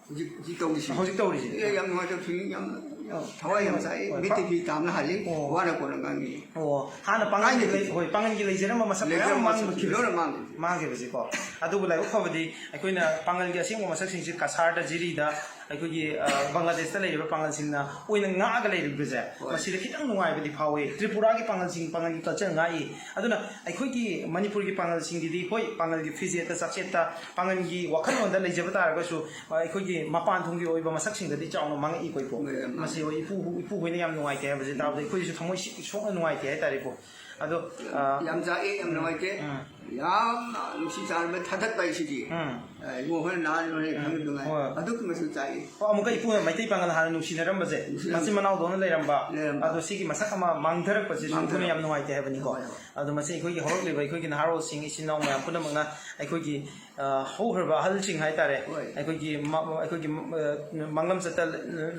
ꯍꯧꯖꯤꯛ, ꯍꯧꯖꯤꯛ ꯇꯧꯔꯤꯁꯤ꯫ ꯍꯧꯖꯤꯛ ꯇꯧꯔꯤꯁꯤ꯫ ꯑꯦ, ꯌꯥꯝ ꯅꯨꯡꯉꯥꯏꯇꯕ ꯐꯤꯂꯝ ꯌꯥꯝ, ꯌꯥꯝ ꯑꯣ꯫ ꯊꯋꯥꯏ ꯌꯥꯝ ꯆꯥꯛꯑꯦ꯫ ꯍꯣꯏ, ꯃꯤꯠꯇꯒꯤ ꯄꯥ-, ꯇꯥꯝꯅ ꯍꯜꯂꯤ꯫ ꯑꯣ꯫ ꯋꯥꯅ ꯀꯣꯟꯅ ꯉꯥꯡꯉꯤ꯫ ꯑꯣ, ꯍꯥꯟꯅ ꯄꯥꯡꯒꯜꯒꯤ ꯀꯥꯏꯗꯒꯤ? ꯂꯩ-, ꯍꯣꯏ, ꯄꯥꯡꯒꯜꯒꯤ ꯂꯩꯖꯔꯝꯕ ꯃꯁꯛ ꯃꯌꯥꯝ ꯂꯩꯖꯔꯝꯕ ꯃꯁꯛ ꯃꯥꯡꯈꯤꯕꯁꯦ꯫ ꯂꯣꯏꯅ ꯃꯥꯡꯈꯤꯕꯁꯦ꯫ ꯃꯥꯡꯈꯤꯕꯁꯦꯀꯣ꯫ ꯑꯗꯨꯕꯨ ꯂꯥꯏꯕꯛ ꯐꯕꯗꯤ ꯑꯩꯈꯣꯏꯅ ꯄꯥꯡꯒꯜꯒꯤ ꯑꯁꯦꯡꯕ ꯃꯁꯛꯁꯤꯡꯁꯤ ꯀꯁꯥꯔꯗ, ꯖꯤꯔꯤꯗ, ꯑꯩꯈꯣꯏꯒꯤ, ꯑ, ꯕꯪꯒ꯭ꯂꯥꯗꯦꯁꯇ ꯂꯩꯔꯤꯕ ꯄꯥꯡꯒꯜꯁꯤꯡꯅ ꯑꯣꯏꯅ ꯉꯥꯛꯑꯒ ꯂꯩꯔꯤꯕꯁꯦ, ꯍꯣꯏ꯫ ꯃꯁꯤꯗ ꯈꯤꯇꯪ ꯅꯨꯡꯉꯥꯏꯕꯗꯤ ꯐꯥꯎꯏ꯫ ꯇ꯭ꯔꯤꯄꯨꯔꯥꯒꯤ ꯄꯥꯡꯒꯜꯁꯤꯡ ꯄꯥꯡꯒꯜꯒꯤ ꯀꯜꯆꯔ ꯉꯥꯛꯏ꯫ ꯑꯗꯨꯅ ꯑꯩꯈꯣꯏꯒꯤ ꯃꯅꯤꯄꯨꯔꯒꯤ ꯄꯥꯡꯒꯜꯁꯤꯡꯒꯤꯗꯤ, ꯍꯣꯏ, ꯄꯥꯡꯒꯜꯒꯤ ꯐꯤꯖꯦꯠꯇ ꯆꯥꯛꯆꯦꯠꯇ ꯄꯥꯡꯒꯜꯒꯤ ꯋꯥꯈꯜꯂꯣꯟꯗ ꯂꯩꯖꯕ ꯇꯥꯔꯒꯁꯨ, ꯑ, ꯑꯩꯈꯣꯏꯒꯤ ꯃꯄꯥꯟ ꯊꯣꯡꯒꯤ ꯑꯣꯏꯕ ꯃꯁꯛꯁꯤꯡꯗꯗꯤ ꯆꯥꯎꯅ ꯃꯥꯡꯉꯛꯏꯀꯣ ꯏꯄꯨ꯫ ꯍꯣꯏ, ꯃꯥꯅꯤ꯫ ꯃꯁꯤ ꯍꯣꯏ ꯏꯄꯨ, ꯏꯄꯨ ꯍꯣꯏꯅ ꯌꯥꯝ ꯅꯨꯡꯉꯥꯏꯇꯦ ꯍꯥꯏꯕꯁꯤ ꯇꯥꯕꯗ ꯑꯩꯈꯣꯏꯁꯨ ꯊꯃꯣꯏ ꯁꯤ-, ꯁꯣꯛꯅ ꯅꯨꯡꯉꯥꯏꯇꯦ ꯍꯥꯏꯇꯥꯔꯦ ꯏꯄꯨ꯫ ꯑꯗꯣ, ꯑ, ꯌꯥꯝ ꯆꯥꯛꯑꯦ, ꯌꯥꯝ ꯎꯝ, ꯅꯨꯡꯉꯥꯏꯇꯦ꯫ ꯎꯝ꯫ ꯌꯥꯝꯅ ꯅꯨꯡꯁꯤ ꯆꯥꯟꯅꯕ ꯊꯥꯗꯠꯄ ꯍꯥꯏꯁꯤꯗꯤ꯫ ꯎꯝ꯫ ꯏꯕꯨꯡ ꯍꯣꯏꯅ ꯅꯍꯥꯟ ꯍꯣꯔꯦꯟ ꯈꯪꯗꯅꯉꯥꯏ ꯍꯣꯏ꯫ ꯑꯗꯨꯛꯀꯤ ꯃꯇꯤꯛ ꯆꯥꯛꯏ꯫ ꯑꯣ, ꯑꯃꯨꯛꯀ ꯏꯄꯨꯅ ꯃꯩꯇꯩ ꯄꯥꯉꯜ ꯍꯥꯟꯅ ꯅꯨꯡꯁꯤꯅꯔꯝꯕꯁꯦ, ꯅꯨꯡꯁꯤꯅꯔꯝꯕ꯫ ꯃꯆꯤꯟ ꯃꯅꯥꯎꯗꯧꯅ ꯂꯩꯔꯝꯕ, ꯂꯩꯔꯝꯕ꯫ ꯑꯗꯣ ꯁꯤꯒꯤ ꯃꯁꯛ ꯑꯃ ꯃꯥꯡꯊꯔꯛꯄꯁꯦ ꯁꯨꯝ ꯃꯥꯡꯊꯔꯛꯄ꯫ ꯏꯄꯨꯅ ꯌꯥꯝ ꯅꯨꯡꯉꯥꯏꯇꯦ ꯍꯥꯏꯕꯅꯤꯀꯣ꯫ ꯍꯣꯏ, ꯍꯣꯏ꯫ ꯑꯗꯣ ꯃꯁꯤ ꯑꯩꯈꯣꯏꯒꯤ ꯍꯧꯔꯛꯂꯤꯕ ꯑꯩꯈꯣꯏꯒꯤ ꯅꯍꯥꯔꯣꯜꯁꯤꯡ, ꯏꯆꯤꯟ ꯏꯅꯥꯎ ꯃꯌꯥꯝ ꯄꯨꯝꯅꯃꯛꯅ ꯑꯩꯈꯣꯏꯒꯤ, ꯑ, ꯍꯧꯈ꯭ꯔꯕ ꯑꯍꯜꯁꯤꯡ ꯍꯥꯏꯇꯥꯔꯦ, ꯍꯣꯏ꯫ ꯑꯩꯈꯣꯏꯒꯤ ꯃ-, ꯑꯩꯈꯣꯏꯒꯤ, ꯑ, ꯃꯥꯡꯂꯝ ꯆꯠꯇ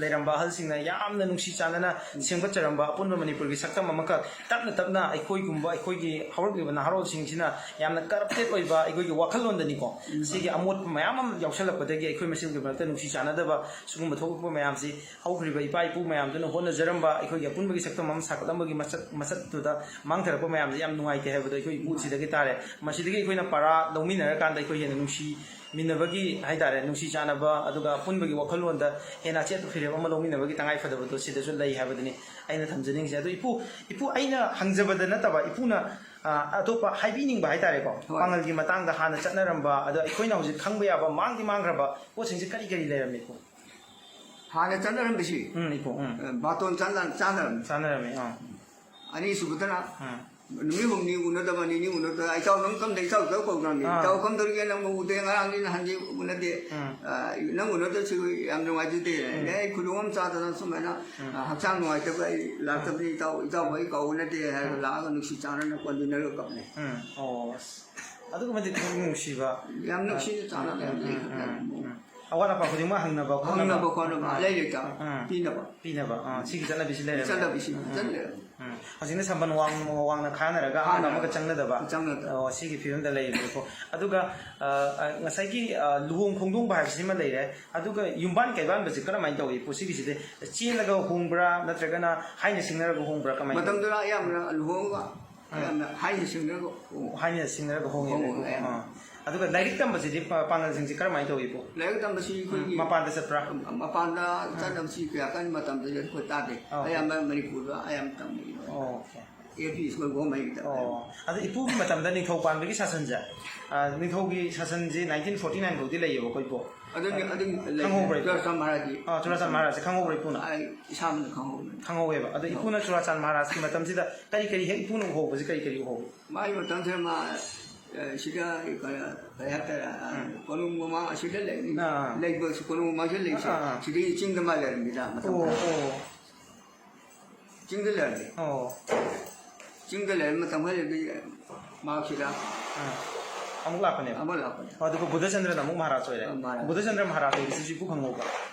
ꯂꯩꯔꯝꯕ ꯑꯍꯜꯁꯤꯡꯅ ꯌꯥꯝꯅ ꯅꯨꯡꯁꯤ ꯆꯥꯟꯅꯅ ꯁꯦꯝꯒꯠꯆꯔꯝꯕ ꯑꯄꯨꯟꯕ ꯃꯅꯤꯄꯨꯔꯒꯤ ꯁꯛꯇꯝ ꯑꯃꯈꯛ ꯇꯞꯅ ꯇꯞꯅ ꯑꯩꯈꯣꯏꯒꯨꯝꯕ, ꯑꯩꯈꯣꯏꯒꯤ ꯍꯧꯔꯛꯂꯤꯕ ꯅꯍꯥꯔꯣꯜꯁꯤꯡꯁꯤꯅ ꯌꯥꯝꯅ corrupted ꯑꯣꯏꯕ ꯑꯩꯈꯣꯏꯒꯤ ꯋꯥꯈꯜꯂꯣꯟꯗꯅꯤꯀꯣ, ꯁꯤꯒꯤ ꯑꯃꯣꯠꯄ ꯃꯌꯥꯝ ꯑꯃ ꯌꯥꯎꯁꯜꯂꯛꯄꯗꯒꯤ ꯑꯩꯈꯣꯏ ꯃꯁꯦꯜꯒꯤ ꯃꯔꯛꯇ ꯅꯨꯡꯁꯤ ꯆꯥꯟꯅꯗꯕ ꯁꯤꯒꯨꯝꯕ ꯊꯣꯛꯂꯛꯄ ꯃꯌꯥꯝꯁꯤ ꯍꯧꯈ꯭ꯔꯤꯕ ꯏꯄꯥ ꯏꯄꯨ ꯃꯌꯥꯝꯗꯨꯅ ꯍꯣꯠꯅꯖꯔꯝꯕ ꯑꯩꯈꯣꯏꯒꯤ ꯑꯄꯨꯟꯕꯒꯤ ꯁꯛꯇꯝ ꯑꯃ ꯁꯥꯒꯠꯂꯝꯕꯒꯤ ꯃꯁꯛ, ꯃꯁꯛꯇꯨꯗ ꯃꯥꯡꯊꯔꯛꯄ ꯃꯌꯥꯝꯁꯦ ꯌꯥꯝ ꯅꯨꯡꯉꯥꯏꯇꯦ ꯍꯥꯏꯕꯗꯣ ꯑꯩꯈꯣꯏ ꯏꯄꯨꯁꯤꯗꯒꯤ ꯇꯥꯔꯦ꯫ ꯃꯁꯤꯗꯒꯤ ꯑꯩꯈꯣꯏꯅ ꯄꯔꯥ ꯂꯧꯃꯤꯟꯅꯔꯀꯥꯟꯗ ꯑꯩꯈꯣꯏ ꯍꯦꯟꯅ ꯅꯨꯡꯁꯤꯃꯤꯟꯅꯕꯒꯤ ꯍꯥꯏꯇꯥꯔꯦ, ꯅꯨꯡꯁꯤ ꯆꯥꯟꯅꯕ, ꯑꯗꯨꯒ ꯑꯄꯨꯟꯕꯒꯤ ꯋꯥꯈꯜꯂꯣꯟꯗ ꯍꯦꯟꯅ ꯑꯆꯦꯠꯄ ꯐꯤꯔꯦꯞ ꯑꯃ ꯂꯧꯃꯤꯟꯅꯕꯒꯤ ꯇꯉꯥꯏ ꯐꯗꯕꯗꯣ ꯁꯤꯗꯁꯨ ꯂꯩ ꯍꯥꯏꯕꯗꯨꯅꯤ ꯑꯩꯅ ꯊꯝꯖꯅꯤꯡꯉꯤꯁꯦ꯫ ꯑꯗꯣ ꯏꯄꯨ, ꯏꯄꯨ ꯑꯩꯅ ꯍꯪꯖꯕꯗ ꯅꯠꯇꯕ, ꯏꯄꯨꯅ, ꯑ, ꯑꯇꯣꯞꯄ ꯍꯥꯏꯕꯤꯅꯤꯡꯕ ꯍꯥꯏꯇꯥꯔꯦꯀꯣ, ꯍꯣꯏ꯫ ꯄꯥꯉꯜꯒꯤ ꯃꯇꯥꯡꯗ ꯍꯥꯟꯅ ꯆꯠꯅꯔꯝꯕ, ꯑꯗꯣ ꯑꯩꯈꯣꯏꯅ ꯍꯧꯖꯤꯛ ꯈꯪꯕ ꯌꯥꯕ ꯃꯥꯡꯗꯤ ꯃꯥꯡꯈ꯭ꯔꯕ ꯄꯣꯠꯁꯤꯡꯁꯦ ꯀꯔꯤ ꯀꯔꯤ ꯂꯩꯔꯝꯃꯤ ꯏꯄꯨ? ꯍꯥꯟꯅ ꯆꯠꯅꯔꯝꯕꯁꯤ ꯎꯝ, ꯏꯄꯨ, ꯎꯝ꯫ ꯕꯥꯇꯣꯟ ꯆꯥꯟꯅ-, ꯆꯥꯟꯅꯔꯝꯃꯤ꯫ ꯆꯥꯟꯅꯔꯝꯃꯤ, ꯑꯥ꯫ ꯑꯅꯤꯁꯨꯕꯗꯅ ꯎꯝ꯫ ꯅꯨꯃꯤꯠ ꯍꯨꯝꯅꯤ ꯎꯅꯗꯕ, ꯅꯤꯅꯤ ꯎꯅꯗꯕ, "ꯏꯇꯥꯎ ꯅꯪ ꯀꯝꯗ ꯏꯇꯥꯎ ꯀꯧ ꯀꯧꯔꯝꯃꯤ꯫ ꯑꯥ꯫ ꯏꯇꯥꯎ ꯀꯝꯗꯧꯔꯤꯒꯦ, ꯅꯪꯕꯨ ꯎꯗꯦ, ꯉꯔꯥꯡꯗꯤ ꯅꯍꯥꯟꯗꯤ ꯎꯅꯗꯦ꯫ ꯎꯝ꯫ ꯑ, ꯅꯪ ꯎꯅꯗꯕꯁꯤ ꯌꯥꯝ ꯅꯨꯡꯉꯥꯏꯖꯗꯦ꯫ ꯎꯝ꯫ ꯑꯦ, ꯑꯩ ꯈꯨꯗꯣꯡ ꯑꯃ ꯆꯥꯗꯅ ꯁꯨꯃꯥꯏꯅ, ꯎꯝ꯫ ꯑ, ꯍꯛꯆꯥꯡ ꯅꯨꯡꯉꯥꯏꯇꯕ ꯑꯩ ꯂꯥꯛꯇꯕꯅꯤ, ꯏꯇꯥꯎ, ꯏꯇꯥꯎꯕꯨ ꯑꯩ ꯀꯧꯕ ꯅꯠꯇꯦ" ꯍꯥꯏꯔꯒ ꯂꯥꯛꯑꯒ ꯅꯨꯡꯁꯤ ꯆꯥꯟꯅꯅ ꯀꯣꯟꯕꯤꯅꯔꯒ ꯀꯞꯅꯩ꯫ ꯎꯝ꯫ ꯑꯣ, ꯑꯁ꯫ ꯑꯗꯨꯛꯀꯤ ꯃꯇꯤꯛ ꯄꯨꯛꯅꯤꯡ ꯅꯨꯡꯁꯤꯕ꯫ ꯌꯥꯝ ꯅꯨꯡꯁꯤꯅ ꯆꯥꯟꯅꯕ ꯌꯥꯝ ꯂꯩ꯫ ꯎꯝ, ꯎꯝ, ꯎꯝ꯫ ꯑꯋꯥꯠ ꯑꯄꯥ ꯈꯨꯗꯤꯡꯃꯛ ꯍꯪꯅꯕ ꯈꯣꯠꯅꯕ꯫ ꯍꯪꯅꯕ ꯈꯣꯠꯅꯕ, ꯎꯝ꯫ ꯂꯩ ꯂꯩꯇ ꯎꯝ꯫ ꯄꯤꯅꯕ꯫ ꯄꯤꯅꯕ꯫ ꯑꯥ, ꯁꯤꯒꯤ ꯆꯠꯅꯕꯤꯁꯤ ꯂꯩꯔꯝꯃꯦ꯫ ꯆꯠꯅꯕꯤꯁꯤ ꯎꯝ, ꯎꯝ꯫ ꯆꯠꯂꯦ꯫ ꯎꯝ꯫ ꯍꯧꯖꯤꯛꯅ ꯁꯝꯕꯟ ꯋꯥꯡ-, ꯋꯥꯡꯅ ꯈꯥꯅꯔꯒ ꯑꯍꯥꯟꯕ ꯈꯥꯅꯔꯒ꯫ ꯑꯃꯒ ꯆꯪꯅꯗꯕ꯫ ꯆꯪꯅꯗꯕ꯫ ꯑꯣ, ꯁꯤꯒꯤ ꯐꯤꯕꯝꯗ ꯂꯩꯔꯤꯕꯀꯣ꯫ ꯑꯗꯨꯒ, ꯑ, ꯑ, ꯉꯁꯥꯏꯒꯤ, ꯑ, ꯂꯨꯍꯣꯡ ꯈꯣꯡꯗꯣꯡꯕ ꯍꯥꯏꯕꯁꯤꯃ ꯂꯩꯔꯦ꯫ ꯑꯗꯨꯒ ꯌꯨꯝꯕꯥꯟ ꯀꯩꯕꯥꯟꯕꯁꯤ ꯀꯔꯝꯍꯥꯏꯅ ꯇꯧꯏ? ꯄꯨ-, ꯁꯤꯒꯤꯁꯤꯗꯤ ꯆꯦꯜꯂꯒ ꯍꯣꯡꯕ꯭ꯔꯥ, ꯅꯠꯇ꯭ꯔꯒꯅ ꯍꯥꯏꯅ ꯁꯤꯡꯅꯔꯒ ꯍꯣꯡꯕ꯭ꯔꯥ, ꯀꯃꯥꯏꯅ ꯇꯧꯏ? ꯃꯇꯝꯗꯨꯗ ꯑꯌꯥꯝꯕꯅ ꯂꯨꯍꯣꯡꯉꯒ, ꯑꯌꯥꯝꯕꯅ ꯍꯥꯏꯅ ꯁꯤꯡꯅꯔꯒ ꯍꯣꯡꯉꯤ꯫ ꯍꯥꯏꯅ ꯁꯤꯡꯅꯔꯒ ꯍꯣꯡꯉꯦ꯫ ꯍꯣꯡꯉꯦ, ꯑꯌꯥꯝꯕꯅ꯫ ꯑꯥ꯫ ꯑꯗꯨꯒ ꯂꯥꯏꯔꯤꯛ ꯇꯝꯕꯁꯤꯗꯤ ꯄ-, ꯄꯥꯉꯜꯁꯤꯡꯁꯤ ꯀꯔꯝꯍꯥꯏꯅ ꯇꯧꯏ, ꯄꯨ? ꯂꯥꯏꯔꯤꯛ ꯇꯝꯕꯁꯤ ꯑꯩꯈꯣꯏꯒꯤ ꯎꯝ, ꯃꯄꯥꯟꯗ ꯆꯠꯄ꯭ꯔꯥ? ꯃꯄꯥꯟꯗ ꯆꯠꯅꯕꯁꯤ ꯀꯌꯥ ꯀꯟꯅ ꯃꯇꯝꯗꯗꯤ ꯑꯩꯈꯣꯏ ꯇꯥꯗꯦ꯫ ꯑꯣ꯫ ꯑꯌꯥꯝꯕ ꯃꯅꯤꯄꯨꯔꯗ ꯑꯌꯥꯝꯕ ꯇꯝꯅꯩ꯫ ꯑꯣꯀꯦ꯫ ꯑꯦꯜ ꯄꯤ ꯁ꯭ꯀꯨꯜ ꯒꯣꯃꯩꯒꯤꯗ꯫ ꯑꯣ꯫ ꯑꯗꯣ ꯏꯄꯨꯒꯤ ꯃꯇꯝꯗ ꯅꯤꯡꯊꯧ ꯄꯥꯟꯕꯒꯤ ꯁꯥꯁꯟꯁꯦ, ꯑ, ꯅꯤꯡꯊꯧꯒꯤ ꯁꯥꯁꯟꯁꯦ nineteen forty nine ꯐꯥꯎꯗꯤ ꯂꯩꯌꯦꯕꯀꯣ, ꯏꯄꯨ? ꯑꯗꯨꯝ, ꯑꯗꯨꯝ ꯂꯩ꯫ ꯈꯪꯍꯧꯕ꯭ꯔꯥ, ꯏꯄꯨ? ꯆꯨꯔꯥꯆꯥꯟ ꯃꯍꯥꯔꯥꯖꯀꯤ꯫ ꯑ, ꯆꯨꯔꯥꯆꯥꯟ ꯃꯍꯥꯔꯥꯖꯁꯦ ꯈꯪꯍꯧꯕ꯭ꯔꯥ, ꯏꯄꯨꯅ? ꯑꯩ ꯏꯁꯥꯃꯛꯅ ꯈꯪꯍꯧꯕꯅꯤ꯫ ꯈꯪꯍꯧꯋꯦꯕ꯫ ꯑꯗꯣ ꯏꯄꯨꯅ ꯆꯨꯔꯥꯆꯥꯟ ꯃꯍꯥꯔꯥꯖꯀꯤ ꯃꯇꯝꯁꯤꯗ ꯀꯔꯤ ꯀꯔꯤ ꯍꯦꯛ ꯏꯄꯨꯅ ꯎꯍꯧꯕꯁꯦ ꯀꯔꯤ ꯀꯔꯤ ꯎꯍꯧꯏ? ꯃꯥꯒꯤ ꯃꯇꯝꯁꯤꯗ ꯃꯥ ꯁꯤꯗ ꯀꯩꯅꯣ, ꯀꯩ ꯍꯥꯏꯇꯥꯔꯦ, ꯎꯝ. ꯀꯣꯅꯨꯡ ꯃꯃꯥꯡ ꯑꯁꯤꯗ ꯂꯩ, ꯑꯥ, ꯑꯥ. ꯂꯩꯕ ꯀꯣꯅꯨꯡ ꯃꯃꯥꯡꯁꯤꯗ ꯂꯩꯁꯦ, ꯑꯥ, ꯑꯥ. ꯁꯤꯗꯒꯤ ꯆꯤꯡꯗ ꯃꯥ ꯂꯩꯔꯝꯃꯤꯗ ꯃꯇꯝ ꯑꯣ, ꯈꯔ꯫ ꯑꯣ. ꯆꯤꯡꯗ ꯂꯩꯔꯝꯃꯤ꯫ ꯑꯣ. ꯆꯤꯡꯗ ꯂꯩꯔꯝꯕ ꯃꯇꯝ ꯈꯔꯗꯤ ꯃꯍꯥꯛꯁꯤꯗ ꯑꯥ. ꯑꯃꯨꯛ ꯂꯥꯛꯄꯅꯦꯕ. ꯑꯃꯨꯛ ꯂꯥꯛꯄꯅꯦ꯫ ꯑꯣ, ꯑꯗꯨꯒ ꯕꯨꯙꯆꯟꯗ꯭ꯔꯅ ꯑꯃꯨꯛ ꯃꯍꯥꯔꯥꯖ ꯑꯣꯏꯔꯦ꯫ ꯑꯥ, ꯃꯍꯥꯔꯥꯖ꯫ ꯕꯨꯙꯆꯟꯗ꯭ꯔ ꯃꯍꯥꯔꯥꯖ ꯑꯣꯏꯕꯁꯤꯁꯨ ꯏꯄꯨ ꯈꯪꯍꯧꯕ꯭ꯔꯥ?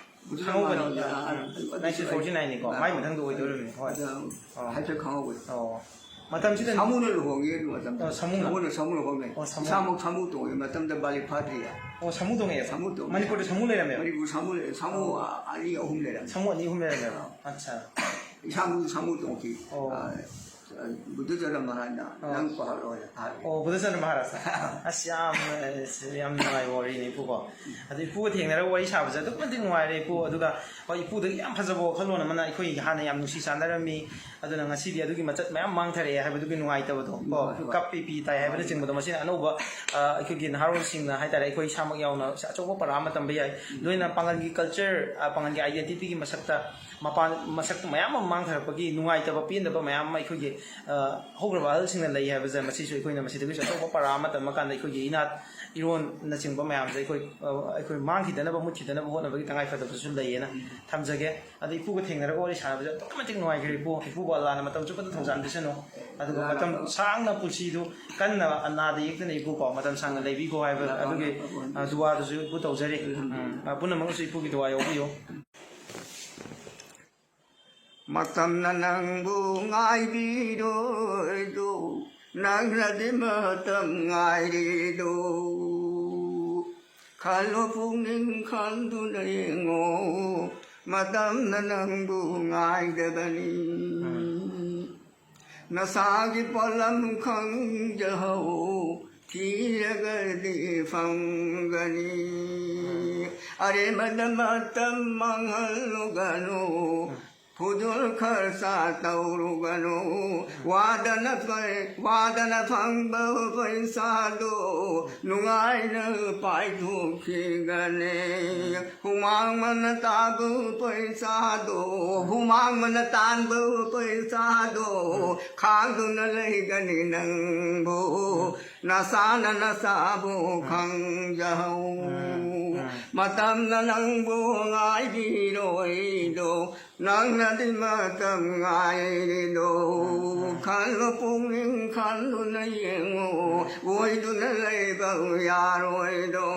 ꯕꯨꯙ ꯈꯪꯍꯧꯒꯅꯤ꯫ ꯃꯍꯥꯔꯥꯖ, ꯎꯝ, ꯑꯥ, ꯎꯝ. ꯑꯗꯨ ꯅꯥꯏꯟꯇꯤꯟ ꯐꯣꯔꯇꯤ ꯅꯥꯏꯟꯅꯤꯀꯣ꯫ ꯑꯥ, ꯃꯥꯏ ꯃꯊꯪꯗ ꯑꯣꯏꯗꯣꯔꯤꯕꯅꯤ꯫ ꯍꯣꯏ. ꯑꯗꯨ ꯑꯣ. ꯍꯥꯏꯐꯦꯠ ꯈꯪꯍꯧꯕꯅꯤ꯫ ꯑꯣ. ꯃꯇꯝꯁꯤꯗ ꯁꯥꯃꯨꯅ ꯂꯨꯍꯣꯡꯉꯤ ꯑꯗꯨ ꯃꯇꯝꯗ꯫ ꯑꯣ, ꯁꯥꯃꯨꯅ꯫ ꯁꯥꯃꯨꯅ, ꯁꯥꯃꯨ ꯂꯨꯍꯣꯡꯉꯦ꯫ ꯑꯣ, ꯁꯥꯃꯨ꯫ ꯏꯁꯥꯃꯛ ꯁꯥꯃꯨ ꯇꯣꯡꯉꯤ ꯃꯇꯝꯗ ꯕꯥꯂꯤ ꯐꯥꯗ꯭ꯔꯤꯌꯦ꯫ ꯑꯣ, ꯁꯥꯃꯨ ꯇꯣꯡꯉꯛꯑꯦꯕ? ꯁꯥꯃꯨ ꯇꯣꯡꯉꯦ꯫ ꯃꯅꯤꯄꯨꯔꯗ ꯁꯥꯃꯨ ꯂꯩꯔꯝꯃꯦꯕ? ꯃꯅꯤꯄꯨꯔ ꯁꯥꯃꯨ ꯂꯩ-, ꯁꯥꯃꯨ ꯑꯣ. ꯑꯅꯤ ꯑꯍꯨꯝ ꯂꯩꯔꯝꯃꯦ꯫ ꯁꯥꯃꯨ ꯑꯅꯤ ꯑꯍꯨꯝ ꯂꯩꯔꯝꯃꯦꯕ? ꯑꯠꯆꯥ. ꯏꯁꯥꯃꯛꯁꯨ ꯁꯥꯃꯨ ꯇꯣꯡꯈꯤ꯫ ꯑꯣ. ꯑ, ꯕꯨꯙ ꯆꯔꯃ ꯍꯥꯏꯅ ꯑꯣ. ꯅꯪ ꯄꯥꯍꯜꯂꯣ ꯍꯥꯏꯅ ꯍꯥꯏ꯫ ꯑꯣ, ꯕꯨꯙꯆꯟꯗ꯭ꯔ ꯃꯍꯥꯔꯥꯖ꯫ ꯑꯁ, ꯌꯥꯝ, ꯑꯁ, ꯌꯥꯝ ꯅꯨꯡꯉꯥꯏꯕ ꯋꯥꯔꯤꯅꯤ, ꯏꯄꯨꯀꯣ꯫ ꯑꯗꯣ ꯏꯄꯨꯒ ꯊꯦꯡꯅꯔꯒ ꯋꯥꯔꯤ ꯁꯥꯕꯁꯦ ꯑꯗꯨꯛꯀꯤ ꯃꯇꯤꯛ ꯅꯨꯡꯉꯥꯏꯔꯦ, ꯏꯄꯨ꯫ ꯑꯗꯨꯒ ꯍꯣꯏ, ꯏꯄꯨꯗꯒꯤ ꯌꯥꯝ ꯐꯖꯕ ꯋꯥꯈꯜꯂꯣꯟ ꯑꯃꯅ, ꯑꯩꯈꯣꯏ ꯍꯥꯟꯅ ꯌꯥꯝ ꯅꯨꯡꯁꯤ ꯆꯥꯟꯅꯔꯝꯃꯤ, ꯑꯗꯨꯅ ꯉꯁꯤꯗꯤ ꯑꯗꯨꯒꯤ ꯃꯆꯠ ꯃꯌꯥꯝ ꯃꯥꯡꯊꯔꯛꯑꯦ ꯍꯥꯏꯕꯗꯨꯒꯤ ꯅꯨꯡꯉꯥꯏꯇꯕꯗꯣ, ꯀꯣ, ꯍꯣꯏ, ꯍꯣꯏ. ꯀꯞꯄꯤ, ꯄꯤ ꯇꯥꯏ ꯍꯥꯏꯕꯅꯆꯤꯡꯕꯗꯣ, ꯃꯁꯤꯅ ꯑꯅꯧꯕ, ꯑ, ꯑꯩꯈꯣꯏꯒꯤ ꯅꯍꯥꯔꯣꯜꯁꯤꯡꯅ ꯍꯥꯏꯇꯥꯔꯦ, ꯑꯩꯈꯣꯏ ꯏꯁꯥꯃꯛ ꯌꯥꯎꯅ ꯑꯆꯧꯕ ꯄꯔꯥ ꯑꯃ ꯇꯝꯕ ꯌꯥꯏ꯫ ꯂꯣꯏꯅ ꯄꯥꯡꯒꯜꯒꯤ ꯀꯜꯆꯔ, ꯑ, ꯄꯥꯡꯒꯜꯒꯤ ꯑꯥꯏꯗꯦꯟꯇꯤꯇꯤꯒꯤ ꯃꯁꯛꯇ ꯃꯄꯥꯟ, ꯃꯁꯛ ꯃꯌꯥꯝ ꯑꯃ ꯃꯥꯡꯊꯔꯛꯄꯒꯤ ꯅꯨꯡꯉꯥꯏꯇꯕ, ꯄꯦꯟꯗꯕ ꯃꯌꯥꯝ ꯑꯃ ꯑꯩꯈꯣꯏꯒꯤ, ꯑ, ꯍꯧꯈ꯭ꯔꯕ ꯑꯍꯜꯁꯤꯡꯅ ꯂꯩ ꯍꯥꯏꯕꯁꯦ, ꯃꯁꯤꯁꯨ ꯑꯩꯈꯣꯏꯅ ꯃꯁꯤꯗꯒꯤꯁꯨ ꯑꯆꯧꯕ ꯄꯔꯥ ꯑꯃ ꯇꯝꯕ ꯀꯥꯟꯗ ꯑꯩꯈꯣꯏꯒꯤ ꯏꯅꯥꯠ ꯏꯔꯣꯟꯅꯆꯤꯡꯕ ꯃꯌꯥꯝꯁꯦ ꯑꯩꯈꯣꯏ, ꯑ, ꯑꯩꯈꯣꯏ ꯃꯥꯡꯈꯤꯗꯅꯕ, ꯃꯨꯠꯈꯤꯗꯅꯕ ꯍꯣꯠꯅꯕꯒꯤ ꯇꯉꯥꯏꯐꯗꯕꯁꯨ ꯂꯩꯌꯦꯅ ꯊꯝꯖꯒꯦ꯫ ꯑꯗꯣ ꯏꯄꯨꯒ ꯊꯦꯡꯅꯔꯒ ꯋꯥꯔꯤ ꯁꯥꯟꯅꯕꯁꯦ ꯑꯗꯨꯛꯀꯤ ꯃꯇꯤꯛ ꯅꯨꯡꯉꯥꯏꯈ꯭ꯔꯦ, ꯏꯄꯨ꯫ ꯏꯄꯨꯕꯨ ꯑꯜꯂꯥꯅ ꯃꯇꯝ ꯆꯨꯞꯄꯗ ꯊꯧꯖꯥꯟꯕꯤꯁꯅꯨ꯫ ꯑꯗꯨꯒ ꯃꯇꯝ ꯁꯥꯡꯅ ꯄꯨꯟꯁꯤꯗꯨ ꯀꯟꯅ ꯅꯥꯗ ꯌꯦꯛꯇꯅ, ꯏꯄꯨꯀꯣ, ꯃꯇꯝ ꯁꯥꯡꯅ ꯂꯩꯕꯤꯀꯣ ꯍꯥꯏꯕ ꯑꯗꯨꯒꯤ, ꯑ, ꯗꯨꯋꯥꯗꯨꯁꯨ ꯏꯄꯨ ꯇꯧꯖꯔꯤ꯫ ꯎꯝ, ꯑ, ꯄꯨꯝꯅꯃꯛꯅꯁꯨ ꯏꯄꯨꯒꯤ ꯗꯨꯋꯥ ꯌꯥꯎꯕꯤꯌꯨ꯫ ꯃꯇꯝꯅ ꯅꯪꯕꯨ ꯉꯥꯏꯕꯤꯔꯣꯏꯗꯣ, ꯅꯪꯅꯗꯤ ꯃꯇꯝ ꯉꯥꯏꯔꯤꯗꯣ꯫ ꯈꯜꯂꯣ ꯄꯨꯛꯅꯤꯡ ꯈꯟꯗꯨꯅ ꯌꯦꯡꯉꯣ, ꯃꯇꯝꯅ ꯅꯪꯕꯨ ꯉꯥꯏꯗꯕꯅꯤ꯫ ꯅꯁꯥꯒꯤ ꯄꯣꯠꯂꯝ ꯈꯪꯖꯍꯧ, ꯊꯤꯔꯒꯗꯤ ꯐꯪꯒꯅꯤ꯫ ꯑꯔꯦꯝꯕꯗ ꯃꯇꯝ ꯃꯥꯡꯍꯜꯂꯨꯒꯅꯨ, ꯐꯨꯗꯣꯜ ꯈꯔ ꯆꯥ ꯇꯧꯔꯨꯒꯅꯨ꯫ ꯋꯥꯗꯅ ꯄꯩ-, ꯋꯥꯗꯅ ꯐꯪꯕ ꯄꯩꯁꯥꯗꯣ ꯅꯨꯡꯉꯥꯏꯅ ꯄꯥꯏꯊꯣꯛꯈꯤꯒꯅꯤ꯫ ꯍꯨꯃꯥꯡ ꯃꯅ ꯇꯥꯕ ꯄꯩꯁꯥꯗꯣ, ꯍꯨꯃꯥꯡ ꯃꯅ ꯇꯥꯟꯕ ꯄꯩꯁꯥꯗꯣ ꯈꯥꯡꯗꯨꯅ ꯂꯩꯒꯅꯤ ꯅꯪꯕꯨ꯫ ꯅꯁꯥꯅ ꯅꯁꯥꯕꯨ ꯈꯪꯖꯍꯧ꯫ ꯃꯇꯝꯅ ꯅꯪꯕꯨ ꯉꯥꯏꯕꯤꯔꯣꯏꯗꯣ, ꯅꯪꯅꯗꯤ ꯃꯇꯝ ꯉꯥꯏꯔꯤꯗꯣ꯫ ꯈꯜꯂꯨ ꯄꯨꯛꯅꯤꯡ ꯈꯟꯗꯨꯅ ꯌꯦꯡꯉꯨ, ꯑꯣꯏꯗꯨꯅ ꯂꯩꯕ ꯌꯥꯔꯣꯏꯗꯣ꯫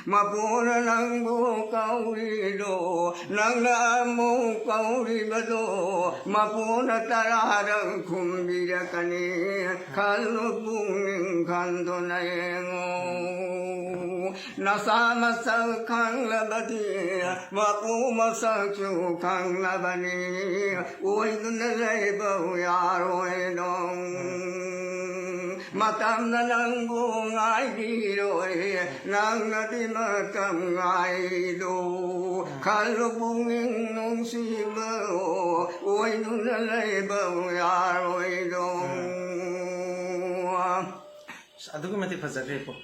ꯃꯄꯨꯅ ꯅꯪꯕꯨ ꯀꯧꯔꯤꯗꯣ, ꯅꯪꯅ ꯑꯃꯨꯛ ꯀꯧꯔꯤꯕꯗꯣ, ꯃꯄꯨꯅ ꯇꯔꯥꯔꯛ ꯈꯨꯝꯕꯤꯔꯛꯀꯅꯤ꯫ ꯈꯜꯂꯨ ꯄꯨꯛꯅꯤꯡ ꯈꯟꯗꯨꯅ ꯌꯦꯡꯉꯨ꯫ ꯅꯁꯥ ꯃꯁꯛ ꯈꯪꯂꯕꯗꯤ, ꯃꯄꯨ ꯃꯁꯛꯁꯨ ꯈꯪꯂꯕꯅꯤ꯫ ꯑꯣꯏꯗꯨꯅ ꯂꯩꯕ ꯌꯥꯔꯣꯏꯗꯣ꯫ ꯃꯇꯝꯅ ꯅꯪꯕꯨ ꯉꯥꯏꯕꯤꯔꯣꯏ, ꯅꯪꯅꯗꯤ ꯃꯇꯝ ꯉꯥꯏꯗꯣ꯫ ꯈꯜꯂꯨ ꯄꯨꯛꯅꯤꯡ ꯅꯨꯡꯁꯤꯕ, ꯑꯣꯏꯗꯨꯅ ꯂꯩꯕ ꯌꯥꯔꯣꯏꯗꯣ꯫ ꯑꯁ, ꯑꯗꯨꯛꯀꯤ ꯃꯇꯤꯛ ꯐꯖꯈ꯭ꯔꯦꯀꯣ꯫